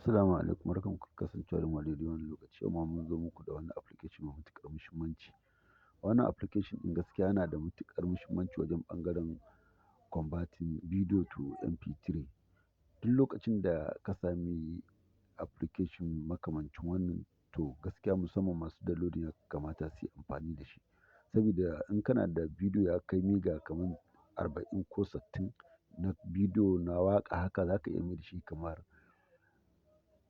Assalamu alaikum, barkanku da kasancewa da mu a daidai wannan lokaci. Yau ma mun zo muku da wani application mai matuƙar muhimmanci. Wannan application ɗin gaskiya yana da matuƙar muhimmanci wajen ɓangaren converting video to MP3. Duk lokacin da ka sami application makamancin wannan, to gaskiya musamman masu downloading ya kamata su yi amfani da shi. Saboda in kana da bidiyo ya kai mega kamar 40 ko 60 na bidiyo na waƙa haka, za ka iya mai da shi kamar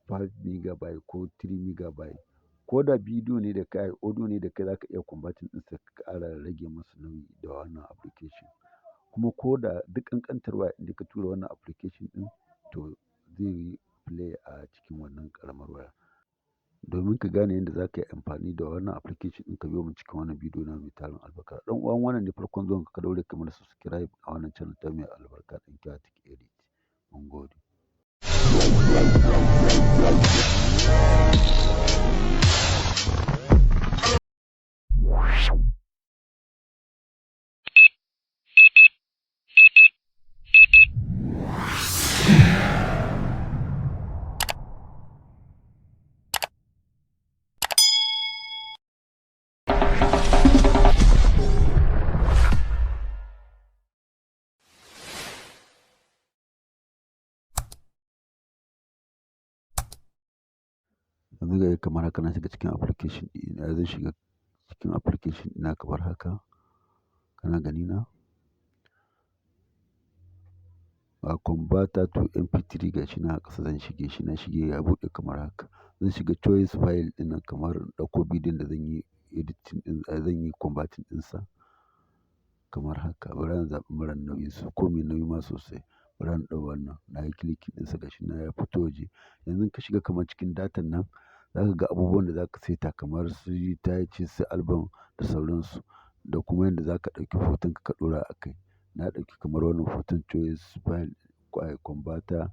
5 megabyte ko 3 megabyte. Ko da bidiyo ne da kai, audio ne da kai, za ka iya converting ɗinsa ka ƙara rage masa nauyi da wannan application. Kuma ko da duk ƙanƙantar waya, inda ka tura wannan application ɗin, to zai yi play a cikin wannan ƙaramar waya. Domin ka gane yadda za ka yi amfani da wannan application ɗin, ka biyo mu cikin wannan bidiyo na mai tarin albarka. Ɗan uwan, wannan ne farkon zuwan ka, ka daure ka mana subscribe a wannan channel ta mai albarka, ɗan Tech Edit. Mun gode. Yanzu ga kamar haka na shiga cikin application ɗina, zan shiga cikin application ɗina kamar haka. Kana gani na? Ga converter to MP3, ga shi nan a ƙasa, zan shige shi, na shige, ya buɗe kamar haka. Zan shiga choice file ɗin nan kamar in ɗauko bidiyon da zan yi editing ɗin, zan yi converting ɗinsa kamar haka. Bari in zaɓi mara nauyi ko mai nauyi ma sosai. Bari in ɗau wannan, na yi clicking ɗinsa, ga shi nan ya fito waje. Yanzu ka shiga kamar cikin datan nan, za ka ga abubuwan da za ka saita kamar su title, su album da sauransu, da kuma yadda za ka ɗauki hoton ka ɗora a kai. Na ɗauki kamar wannan hoton, choice file, converter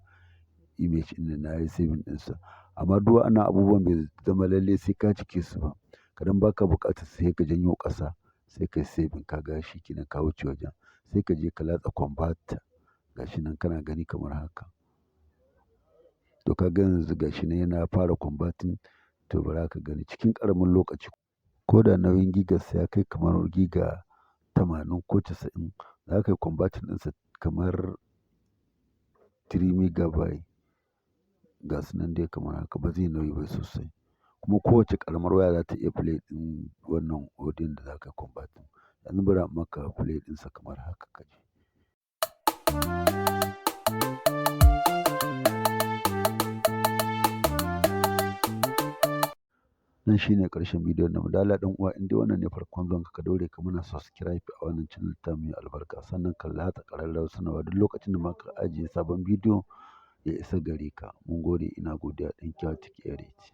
image ɗin nan, na yi saving ɗinsa. Amma duk wa'annan abubuwan bai zama lalle sai ka cike su ba. Kadan baka buƙatar, sai ka janyo ƙasa, sai ka yi saving, ka ga shi kenan ka wuce wajen. Sai ka je ka latsa convert, ga shi nan kana gani kamar haka. To ka ga yanzu ga shi nan yana fara converting, to bara ka gani cikin ƙaramin lokaci. Ko da nauyin gigas ya kai kamar giga 80 ko 90, za ka yi converting ɗinsa kamar 3 megabyte. Ga su nan dai kamar haka, ba zai nauyi ba sosai. Kuma kowace ƙaramar waya za ta iya play ɗin wannan audio da za ka yi converting. Yanzu bari in maka play ɗinsa kamar haka ka ji. Nan shine ƙarshen bidiyon namu. Da Allah ɗan uwa, in dai wannan ne farkon zuwan ka, ka daure ka mana subscribe a wannan channel ta mai albarka. Sannan ka latsa ƙararrawar sanarwa, duk lokacin da muka ajiye sabon bidiyo ya isa gare ka. Mun gode, ina godiya, ɗan Tech Edit.